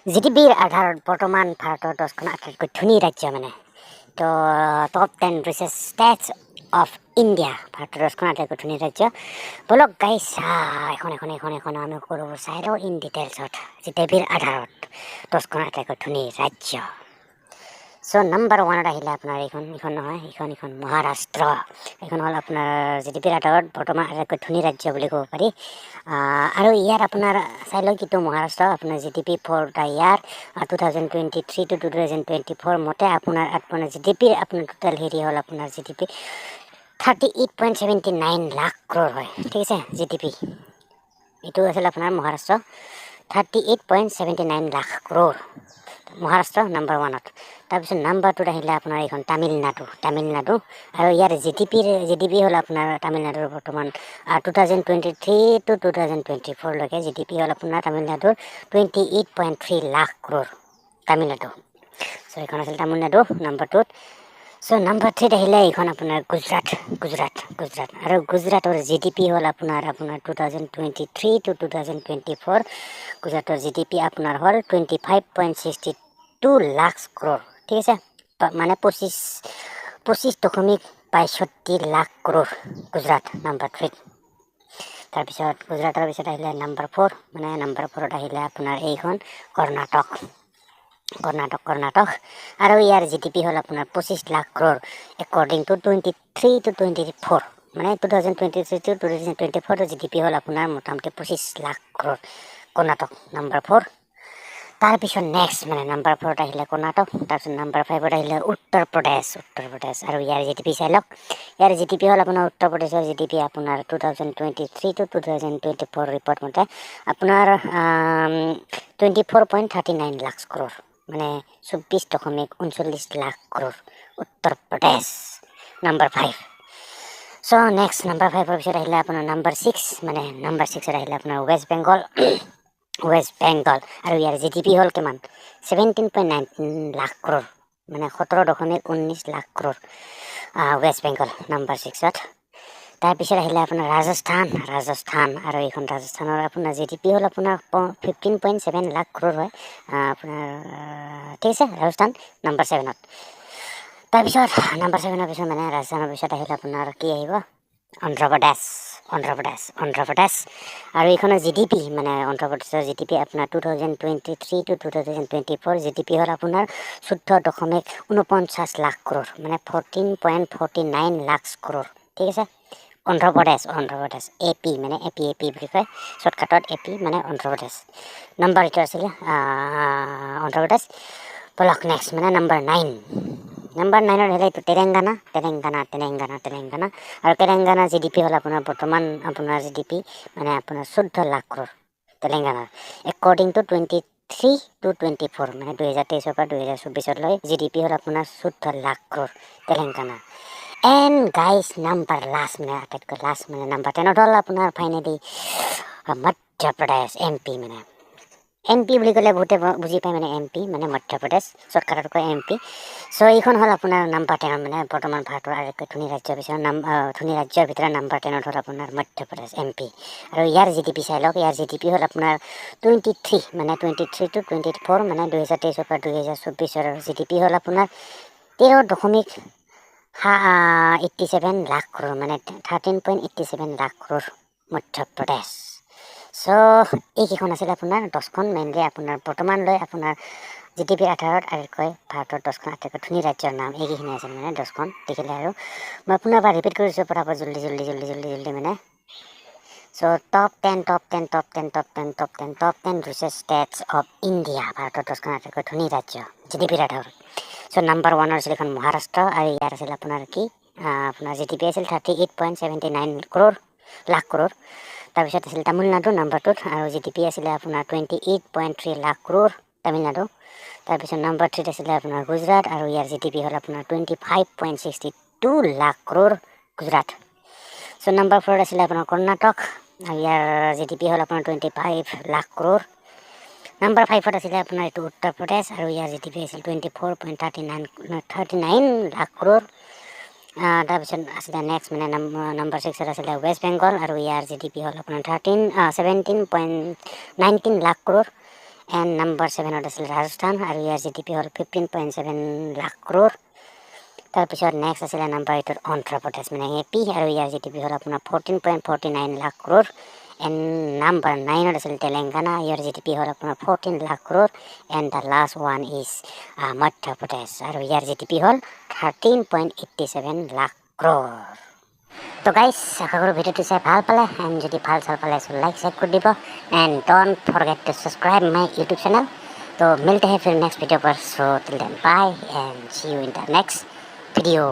জিডিপিৰ আধাৰত বৰ্তমান ভাৰতৰ 10খন আটাইতকৈ ধনী ৰাজ্য, মানে তো top 10 richest states of India, ভাৰতৰ 10খন আটাইতকৈ ধনী ৰাজ্য। ব'লক গাইছ, এখন এখন এখন এখন আমি সকলোবোৰ চাই লওঁ ইন ডিটেইলছত, জিডিপিৰ আধাৰত 10খন আটাইতকৈ ধনী ৰাজ্য। চ' নাম্বাৰ ওৱানত আহিলে আপোনাৰ এইখন, এইখন নহয়, এইখন, এইখন মহাৰাষ্ট্ৰ। এইখন হ'ল আপোনাৰ জিডিপিৰ আধাৰত বৰ্তমান আটাইতকৈ ধনী ৰাজ্য বুলি ক'ব পাৰি। আৰু ইয়াত আপোনাৰ চাই লওক কিন্তু মহাৰাষ্ট্ৰ আপোনাৰ GDP for the year 2023 to 2024 মতে আপোনাৰ আপোনাৰ জিডিপিৰ আপোনাৰ টোটেল হেৰি হ'ল আপোনাৰ GDP 38.79 lakh crore হয়, ঠিক আছে। জিডিপি এইটো আছিল আপোনাৰ Maharashtra 38.79 lakh crore, Maharashtra number ওৱানত। তাৰপিছত নাম্বাৰ টুত আহিলে আপোনাৰ এইখন তামিলনাডু, তামিলনাডু। আৰু ইয়াৰ জিডিপি হ'ল আপোনাৰ তামিলনাডুৰ বৰ্তমান 2023 to 2024লৈকে জিডিপি হ'ল আপোনাৰ তামিলনাডুৰ 28.3 লাখ ক্ৰ'ৰ, তামিলনাডু। চ' এইখন আছিল তামিলনাডু নাম্বাৰ টুত। চ' নাম্বাৰ থ্ৰীত আহিলে এইখন আপোনাৰ গুজৰাট, গুজৰাট, গুজৰাট। আৰু গুজৰাটৰ জিডিপি হ'ল আপোনাৰ আপোনাৰ 2023 to 2024 গুজৰাটৰ জিডিপি আপোনাৰ হ'ল 25.62 লাখ ক্ৰ'ৰ, ঠিক আছে। মানে 25.62 লাখ ক্ৰ'ৰ, গুজৰাট নাম্বাৰ থ্ৰীত। তাৰপিছত গুজৰাটৰ পিছত আহিলে নাম্বাৰ ফ'ৰ, মানে নাম্বাৰ ফ'ৰত আহিলে আপোনাৰ এইখন কৰ্ণাটক, কৰ্ণাটক, কৰ্ণাটক। আৰু ইয়াৰ জিডিপি হ'ল আপোনাৰ 25 lakh crore according to 23 to 24, মানে 2023 to 2024 GDP হ'ল আপোনাৰ মোটামুটি 25 লাখ ক্ৰ'ৰ, কৰ্ণাটক নাম্বাৰ ফ'ৰ। তাৰপিছত নেক্সট, মানে নাম্বাৰ ফ'ৰত আহিলে কৰ্ণাটক। তাৰপিছত নাম্বাৰ ফাইভত আহিলে উত্তৰ প্ৰদেশ, উত্তৰ প্ৰদেশ। আৰু ইয়াৰ জিডিপি চাই লওক। ইয়াৰ জিডিপি হ'ল আপোনাৰ উত্তৰ প্ৰদেশৰ জিডিপি আপোনাৰ 2023 to 2024 report মতে আপোনাৰ 24.39 লাখ ক্ৰ'ৰ, মানে 24.39 লাখ ক্ৰ'ৰ, উত্তৰ প্ৰদেশ নাম্বাৰ ফাইভ। চ' নেক্সট নাম্বাৰ ফাইভৰ পিছত আহিলে আপোনাৰ নাম্বাৰ ছিক্স, মানে নাম্বাৰ ছিক্সত আহিলে আপোনাৰ ৱেষ্ট বেংগল, ৱেষ্ট বেংগল। আৰু ইয়াৰ জিডিপি হ'ল কিমান? 17.19 লাখ ক্ৰ'ৰ, মানে 17.19 লাখ ক্ৰ'ৰ, ৱেষ্ট বেংগল নাম্বাৰ ছিক্সত। তাৰপিছত আহিলে আপোনাৰ ৰাজস্থান, ৰাজস্থান। আৰু এইখন ৰাজস্থানৰ আপোনাৰ জিডিপি হ'ল আপোনাৰ 15.7 লাখ ক্ৰ'ৰ হয় আপোনাৰ, ঠিক আছে। ৰাজস্থান নাম্বাৰ ছেভেনত। তাৰপিছত নাম্বাৰ ছেভেনৰ পিছত, মানে ৰাজস্থানৰ পিছত আহিলে আপোনাৰ কি আহিব? অন্ধ্ৰপ্ৰদেশ, অন্ধ্ৰপ্ৰদেশ, অন্ধ্ৰপ্ৰদেশ। আৰু এইখনৰ জিডিপি, মানে অন্ধ্ৰপ্ৰদেশৰ জিডিপি আপোনাৰ 2023 to 2024 GDP হ'ল আপোনাৰ 14.49 লাখ ক্ৰ'ৰ, মানে 14.49 লাখ ক্ৰ'ৰ, ঠিক আছে। অন্ধ্ৰপ্ৰদেশ, অন্ধ্ৰপ্ৰদেশ, এপি, মানে এপি, এপি বুলি কয় শ্বৰ্টকাটত, এপি মানে অন্ধ্ৰপ্ৰদেশ। নাম্বাৰ এইটো আছিলে অন্ধ্ৰপ্ৰদেশ। বলক নেক্সট, মানে নাম্বাৰ নাইন। নাম্বাৰ নাইনত আহিলে এইটো তেলেংগানা, তেলেংগানা, তেলেংগানা, তেলেংগানা। আৰু তেলেংগানা জিডিপি হ'ল আপোনাৰ বৰ্তমান আপোনাৰ জিডিপি মানে আপোনাৰ 14 লাখ ক্ৰ'ৰ তেলেংগানাৰ, according to 23 to 24, মানে 2023ৰ পৰা 2024লৈ জিডিপি হ'ল আপোনাৰ 14 lakh crore Telangana. And guys, number last, মানে আটাইতকৈ লাষ্ট, মানে নাম্বাৰ 10ত হ'ল আপোনাৰ ফাইনেলি মধ্যপ্ৰদেশ, এমপি। মানে এমপি বুলি ক'লে বহুতে বুজি পায়, মানে এমপি মানে মধ্যপ্ৰদেশ, শ্বৰ্টকাটত কয় এমপি। চ' এইখন হ'ল আপোনাৰ নাম্বাৰ 10ত, মানে বৰ্তমান ভাৰতৰ আটাইতকৈ ধনী ৰাজ্যৰ ভিতৰত নাম ধনী ৰাজ্যৰ ভিতৰত নাম্বাৰ 10ত হ'ল আপোনাৰ মধ্যপ্ৰদেশ, এমপি। আৰু ইয়াৰ জিডিপি চাই লওক। ইয়াৰ জিডিপি হ'ল আপোনাৰ 23, মানে 23 টু 24, মানে 2023ৰ পৰা 2024ৰ জিডিপি হ'ল আপোনাৰ তেৰ দশমিক 87 লাখ ক্ৰ'ৰ, মানে 13.87 লাখ ক্ৰ'ৰ, মধ্যপ্ৰদেশ। চ' এইকেইখন আছিল আপোনাৰ 10খন, মেইনলি আপোনাৰ বৰ্তমানলৈ আপোনাৰ জিডিপিৰ আধাৰত আটাইতকৈ ভাৰতৰ 10খন আটাইতকৈ ধনী ৰাজ্যৰ নাম এইকেইখিনি আছিল, মানে 10খন দেখিলে। আৰু মই পুনৰবাৰ ৰিপিট কৰিছোঁ পটাপট, জল্দি জল্দি জল্দি জল্দি জল্দি মানে। So top 10, top 10, top 10, top 10, top 10, top 10 richest states of India, ভাৰতৰ 10খন আটাইতকৈ ধনী ৰাজ্য জিডিপিৰ আধাৰত। চ' নাম্বাৰ ওৱানৰ আছিল এইখন মহাৰাষ্ট্ৰ। আৰু ইয়াৰ আছিল আপোনাৰ কি, আপোনাৰ জিডিপি আছিল 38.79 ক্ৰ'ৰ, লাখ ক্ৰ'ৰ। তাৰপিছত আছিল তামিলনাডু নাম্বাৰ টুত আৰু জিডিপি আছিলে আপোনাৰ 28.3 লাখ ক্ৰ'ৰ, তামিলনাডু। তাৰপিছত নাম্বাৰ থ্ৰীত আছিলে আপোনাৰ গুজৰাট আৰু ইয়াৰ জিডিপি হ'ল আপোনাৰ 25.62 লাখ ক্ৰ'ৰ, গুজৰাট। চ' নাম্বাৰ ফ'ৰত আছিলে আপোনাৰ কৰ্ণাটক আৰু ইয়াৰ জিডিপি হ'ল আপোনাৰ 25 লাখ ক্ৰ'ৰ। নাম্বাৰ ফাইভত আছিলে আপোনাৰ এইটো উত্তৰ প্ৰদেশ আৰু ইয়াৰ জিডিপি আছিল 24.39, 39 লাখ ক্ৰ'ৰ। তাৰপিছত আছিলে নেক্সট, মানে নাম্বাৰ ছিক্সত আছিলে ৱেষ্ট বেংগল আৰু ইয়াৰ জিডিপি হ'ল আপোনাৰ 13, 17.19 লাখ ক্ৰ'ৰ। এণ্ড নাম্বাৰ ছেভেনত আছিল ৰাজস্থান আৰু ইয়াৰ জিডিপি হ'ল 15.7 লাখ ক্ৰ'ৰ। তাৰপিছত নেক্সট আছিলে নাম্বাৰ এইটত অন্ধ্ৰপ্ৰদেশ, মানে এপি, আৰু ইয়াৰ জিডিপি হ'ল আপোনাৰ 14.49 লাখ ক্ৰ'ৰ। এণ্ড নাম্বাৰ নাইনত আছিল তেলেংগানা, ইয়াৰ জিডিপি হ'ল আপোনাৰ 14 lakh crore. And the last one is Madhya Pradesh আৰু ইয়াৰ জিডিপি হ'ল 13.87 lakh crore. তো গাইজ, আশা কৰোঁ ভিডিঅ'টো চাই ভাল পালে। এণ্ড যদি ভাল চাল পালে, চ' লাইক চাইক কৰি দিব and don't forget to subscribe my YouTube channel. तो मिलते हैं फिर next video per. So till then, bye and see you in the next video.